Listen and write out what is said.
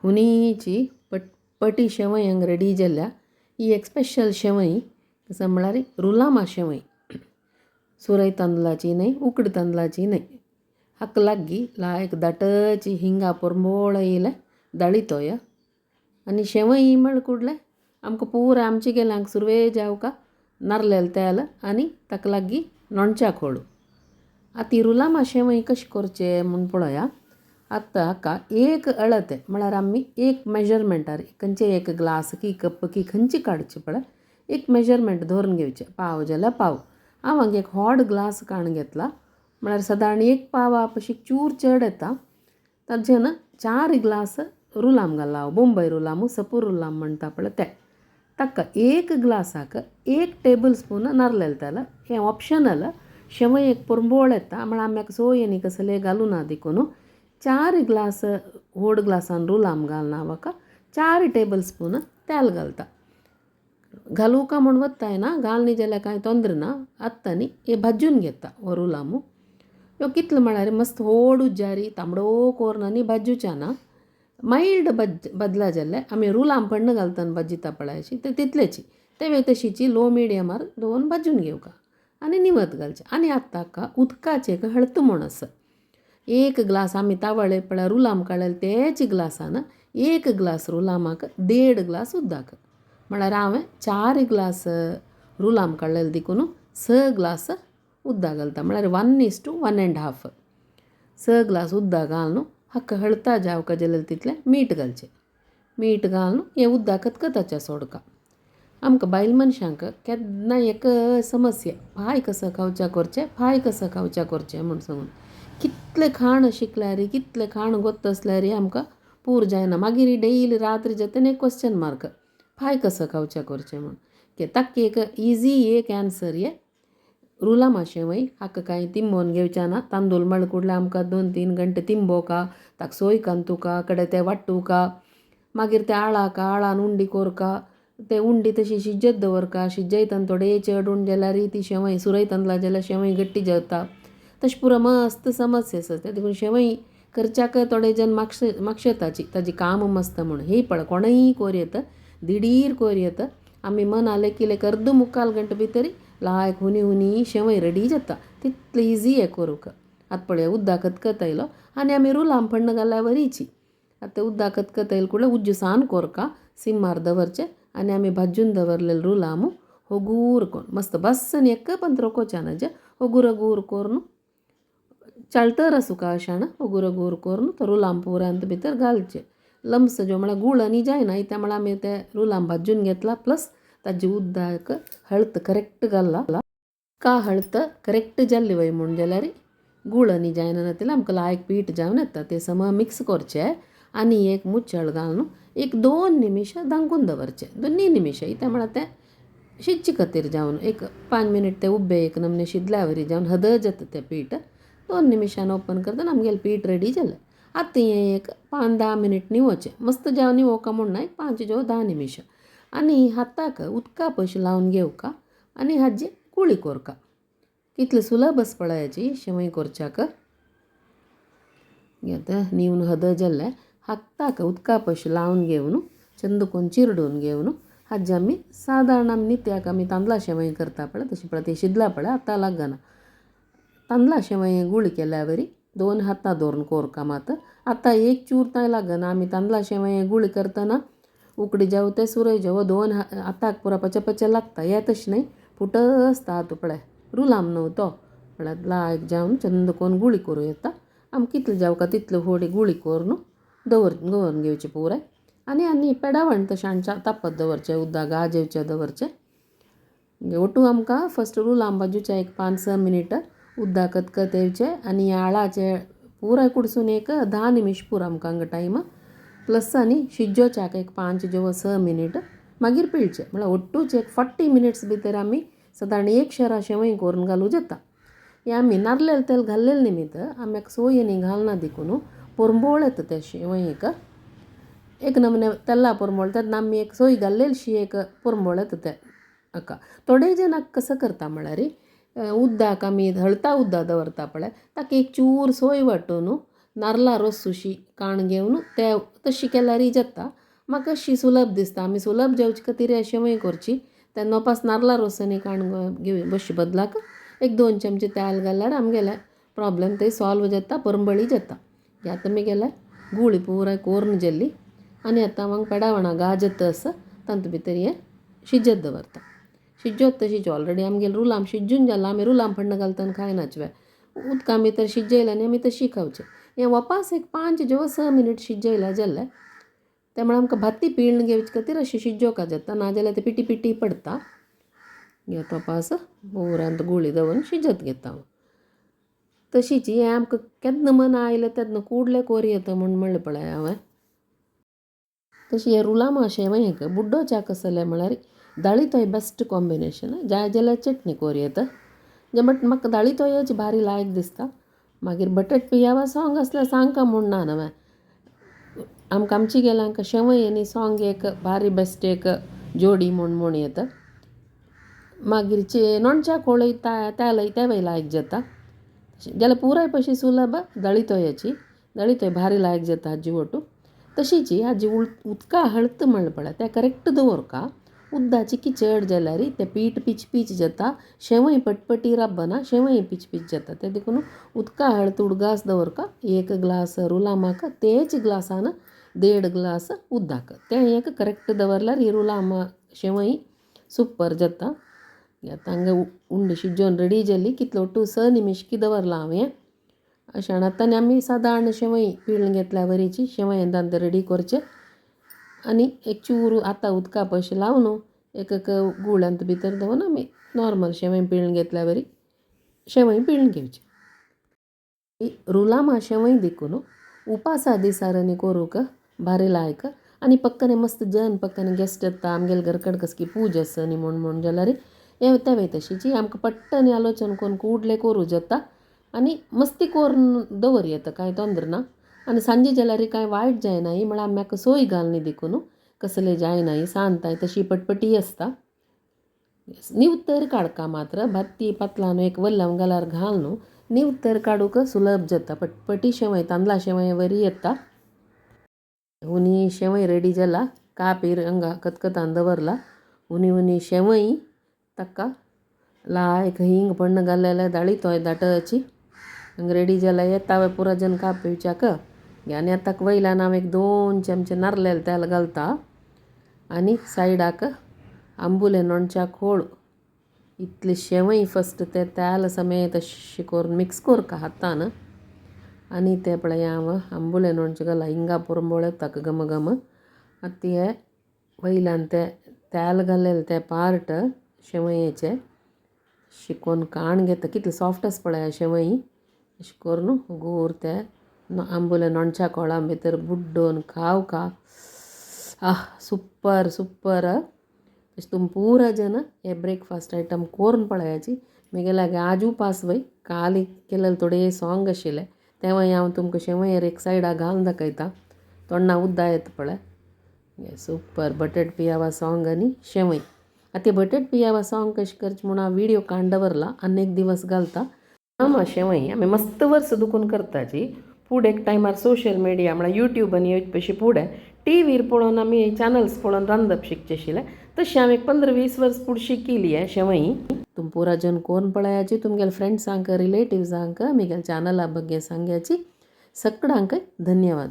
हुनीची पटपटी शेवय हांगा रेडी जाल्या. ही एक स्पेशल शेवई कसो म्हळ्यार रुलामा शेवई, सुरय तांदळाची न्हय, उकडी तांदळाची न्हय. हाका लागीं लायक दाटची हिंगा पोरंबोळ येयले दाळीतोय. आनी शेवई म्हळ कुडले आमकां पुरा आमचे गेले हांगा सुरवे जावका नारलेले तेल आनी ताका लागीं लोणच्या खोळू. आतां ही रुलामा शेवई कशें करचें म्हूण पळया. आतां हाका एक अळते म्हळ्यार आमी एक मेजरमेंटार खंयचे एक ग्लास की कप की खंयचे काडचे पळय एक मेजरमेंट धरून घेवचें, पाव जाल्यार पाव. हांव हांगा एक व्हड ग्लास काडून घेतला म्हळ्यार सदारण एक पावा पशी चूर चड येता. ताजें 4 ग्लास रुलाम घालला हांव, बोंबय रुलाम, सपूर रुलाम म्हणटा पळय ते. ताका एक ग्लासाक 1 टेबल स्पून नारलेलें तेल, हें ऑप्शनल. शेवय एक पोरंबोळ येता म्हळ्यार आमी म्हाका सोय आनी कसले घालूं ना देखून 4 ग्लास व्हड ग्लासान रुलाम घालना हांव हाका 4 टेबल स्पून तेल घालता. घालूं का म्हूण वत्ताय ना, घालनी जाल्यार कांय तोंदर ना. आत्तां न्ही हे भाजून घेता हो रुलामू. ह्यो कितलो म्हळ्यार मस्त व्हड उज्जारी तांबडो कोर्न न्ही भाजूच्या ना, मायल्ड बदला जाल्यार आमी रुलाम पण्ण घालता भाजिता पळय अशी ते तितलेची तेवे तशीची लो मिडियमार दवरून भाजून घेवका आनी निवत घालचें. आनी आतां हाका उदकाचें एक हळत म्हूण आसा. 1 ग्लास आमी तावळे पळय रुलाम काडलेले तेच ग्लासान 1 ग्लास रुलामाक 1.5 ग्लास उदक, म्हळ्यार हांवें 4 ग्लास रुलाम काडलेले देखून 6 ग्लास उदक घालता, म्हळ्यार 1:1.5. 6 ग्लास उदक घालून हाका हळता जावका जाल्यार तितलें मीठ घालचें. मीठ घालून हें उदक खतखताचें सोडका. आमकां बायल मनशांक केन्ना एक समस्या, पांय कसो खावच्या करचें, पांय कसो खावच्या करचें म्हूण सांगून कितलें खाण शिकल्यार कितलें खाण गोत्त आसल्यार आमकां पूर जायना. मागीर डेली रात्री जाता एक क्वेश्चन मार्क, पांय कसो खावच्या करचें म्हूण. ताका एक इजी एक आन्सर हे रुलामा शेवय. हाका कांय तिंबोवन घेवचें ना. तांदूळ म्हळ्यार कुडले आमकां 2-3 घंटे तिंबोवका, ताका सोय कांतुका कडे ते वांटुका, मागीर ते आळाका, आळान उंडी कोरका, ते उंडी तशी शिजत दवरका, शिजयतना थोडे चड उंड जाल्यार ती शेवय सुरय तांदळा जाल्यार शेवय गट्टी जाता. तशें पुरो मस्त समस्या आसा ते देखून शेवय करच्याक थोडे जण मागशेताची ताजी काम मस्त म्हूण. ही पळय कोणूय कोर येता, दिडीर कोर येता. आमी मना लेखिले अर्द मुक्काल गंटे भितर लायक हुनी हुनी शेवय रेडी जाता, तितले इजी हें करूंक. आतां पळय उदक खतखत आयलो आनी आमी रुलाम पण्ण घालल्या वरीची. आतां उदक खतखत आयल कुडले उज्ज सान कोरका सिमार दवरचें आनी आमी भाजून दवरलेले रुलाम होगूर कोन्न मस्त बस्सन एक पंत्र कोचानज होगूर होगूर कोरून चाळतर आसूका अशान होगूर होगूर कोरून तो रुलाम पुरांत भितर घालचें. लम्स ज्यो म्हळ्यार गुळ आनी जायना इत्या म्हळ्यार आमी ते रुलाम भाजून घेतला प्लस ताजे उदक हळत करेक्ट घालला का हळत करेक्ट जाल्ली वय म्हूण जाल्यार गुळ आनी जायना जाल्यार आमकां लायक पीठ जावन येता. ते सम मिक्स करचें आनी एक मुचळ घालून 1-2 निमिश धांकून दवरचें, 2 निमिश इत्या म्हळ्यार तें शिजचे खातीर जावन एक 5 मिनीट ते उब्बे एक नमने शिजल्या वरी जावन हदळ जाता तें पीठ. 2 निमिशान ओपन करतना आमगेलें पीठ रेडी जालें. आतां हें एक 5-10 मिनीट निवोचें, मस्त जावन निवोवका म्हूण ना, एक 5-10 निमिश. आनी हाताक उदका पयशे लावन घेवका आनी हाजी कुळी कोरका. कितले सुलभ आसा पळयाची शेवय करच्याक. आतां निवन हदळ जाल्लें हाताक उदका पयशे लावन घेवन चंद कोन्न चिरडून घेवन हाजी आमी सादारण आमी नित्याक आमी तांदळा शेवय करता पळय तशी पळय ती शिजला पळय आतां लागना. तांदळा शेवय गुळी केल्या वरी 2 हातां दवरून कोरका मात आतां एक चूर तांय लागना. आमी तांदळा शेवय गुळी करतना उकडी जावं ते सुरय जावं 2 हाताक पुरो पचे पचे लागता, हे तशें न्हय फुटत आसता आतां पळय रुलाम न्हू तो म्हळ्यार लायक जावन चंद कोन्न गुळी करूं येता. आमकां कितले जावका तितले व्हडली गुळी करून दवरून घेवची पुराय. आनी आनी पेडावण तशें तापत दवरचें, उदक गाजेवचें दवरचें. ओटू आमकां फस्ट रुलाम भाजूचें एक 5-6 मिनीट उदक खतखत येवचें आनी आळाचें पुराय कुडसून एक 10 निमिश पुरो आमकां हांगा टायम प्लस आनी शिजोवच्याक एक 5-6 मिनीट मागीर पिळचें. म्हळ्यार ओट्टूच एक 40 मिनिट्स भितर आमी सदारण एक शेरा शेवय करून घालूं जाता. हें आमी नारलेलें तेल घाल्लेलें निमित्त आमी सोय आनी घालना देखून पोरंबोळ येता तें शेवयेक. एक नमने तेल्ला पोरंबोळ तेन्ना आमी एक सोय घाल्लेली एक पोरंबोळ येता तें हाका. थोडे जाण कसो करता म्हळ्यार उदक आमी हळता उदक दवरता पळय ताका एक चूर सोय वांटून नारला रोस सुशी काण घेवन ते तशी केल्यारय जाता. म्हाका अशी सुलभ दिसता, आमी सुलभ जेवचे खातीर शेवय करची. तेन्ना नोपास नारला रोस आनी काण घेवन बसचे बदलाक एक 2 चमचे तेल घाल्यार आमगेले प्रोब्लेम थंय सॉल्व जाता, परंबळी जाता. आतां मुगेले गुळी पुराय कोरून जाल्ली आनी आतां हांव पेडावणा गाजत आसा तातूंत भितर हें शिजत दवरता. शिजोत तशीच ऑलरेडी आमगेले रुलाम शिजून जाला, आमी रुलाम फण्ण घालतना खायनाचवे, उदकां भितर शिजयलें आनी आमी तशी खावचे. हें वपास एक 5 जेव 6 मिनट शिजयलें जालें ते म्हळ्यार आमकां भाती पिळून घेवचे खातीर अशें शिजोवंक जाता, नाजाल्यार तें पिटी पिटी पडटा. तपास पुरांत गुळी दवरून शिजत घेता हांव. तशीच हें आमकां केन्ना मना आयलें तेन्ना कुडले कोर येता म्हूण म्हणलें पळय हांवें. तशी हें रुलामा शेवंयक बुड्डो च्या कसलें म्हळ्यार दाळी बेस्ट कॉम्बिनेशन, जाय जाल्यार चटणी कोर येता, बट म्हाका दाळी तोयच भारी लायक दिसता. मागीर बटट पियावा सोंग आसल्यार सांगका म्हूण ना न्हय, आमकां आमची गेल्या शेवय आनी सोंग एक भारी बेस्ट एक जोडी म्हूण म्हूण येता. मागीर नोणच्या कोळय तेलय तेवय लायक जाता. जाल्यार पुराय पशी सुलभ दळितोयाची दळितोय भारी लायक जाता हाजी ओटू. तशीच हाजी उदका हळत म्हणलें पळय तें करेक्ट दवरका, उद्दाची की चड जाल्यार तें पीठ पीच पीच जाता, शेवय पटपटी राबना, शेवय पीच पीच जाता. तें देखून उदका हळत उडगास दवरका, 1 ग्लास रुलामाक तेच ग्लासान 1.5 ग्लास उदक, तें एक करेक्ट दवरल्यार ही रुलामा शेवय सुपर जाता. आतां हांगा उंडी शिजोवन रेडी जाली, कितलो 2 6 निमिश दवरला हांवें. अशें आतां आमी सादारण शेवय पिळून घेतल्या वरीची शेवय दांत रेडी करचे आनी एक चूर आतां उदका पयशे लावन न्हू एक एक गुळ्यांत भितर दवरून आमी नॉर्मल शेवय पिळून घेतल्या वरी शेवय पिळून घेवची. रुलामा शेवय देखून उपासा दिसारांनी करूंक भारी लायक आनी पक्कने मस्त जन पक्कने गेस्ट येता आमगेले घरकड कसली पूजा आसा न्ही म्हूण म्हूण जाल्यार तेवय तशीची आमकां पट्टन आलोचन करून कुडले करूं जाता आनी मस्ती करून दवर येता, कांय तोंदर ना. आनी सांजे जाल्यार कांय वायट जायना म्हळ्यार आमी म्हाका सोय घालनी देखून कसले जायना सांताय तशी पटपटी आसता. निवतर काडका मात्र भात्ती पातलान एक वल्लम घाल्यार घाल न्हू, निवतर काडूंक सुलभ जाता, पटपटी शेवय तांदळा शेवय वरी येता. उनी शेवय रेडी जाला, कापीर हांगा कतकतान दवरला. उनी उनी शेवय ताका लायक हिंग पण्ण घालें दाळी तोय दाटची हांगा रेडी जाला. येता हांवें पुरा जन काप पिवच्याक. आनी आतां वयल्यान हांव एक 2 चमचे नारलेले तेल घालता आनी सायडाक आंबुले नोणच्या खोळ इतले शेवय फस्ट ते तेल समेत अशें करून मिक्स करका हातान आनी ते पळय हांव आंबुले नोणचें घाला हिंगा पुरंबळ येता गम गम. आतां हे वयल्यान ते तेल घालेलें ते पार्ट शेवयेचे शिकोवन काण घेता, कितले सॉफ्ट आसा पळय शेवय. अशें करून गोर ते आंबुले नोणच्या कोळां भितर बुड्डोवन खावका, आह सुपर सुपर. तशें तुमी पुरा जन हे ब्रेकफास्ट आयटम करून पळयाची. मुगे लागीं आज उपास वय, काल केलेले थोडे सोंग आशिल्ले तेवय हांव तुमकां शेवयर एक सायडा घालून दाखयता, तोंडा उद्दा येता पळय. सुपर बटट पियावा सोंग आनी शेवय. आतां ते बटट पियावा सोंग कशें करचें म्हूण हांव विडियो काडून दवरला आनी एक दिवस घालता. आमा शेवय आमी मस्त वर्स दुखून करताची. फुडें एक टायमार सोशल मिडिया म्हळ्यार युट्यूब आनी पशी फुडें टीव्हीर पळोवन आमी चॅनल्स पळोवन रांदप शिकचे आशिल्लें, तशें हांव एक 15-20 वर्स फुडें शिकिल्ली हें शेवय. तुमी पुरा जन कोन्न पळयाची, तुमगेले फ्रेंड्सांक रिलेटिव्सांक मुगेल्या चॅनला बग्गे सांगयाची. सगळ्यांक धन्यवाद.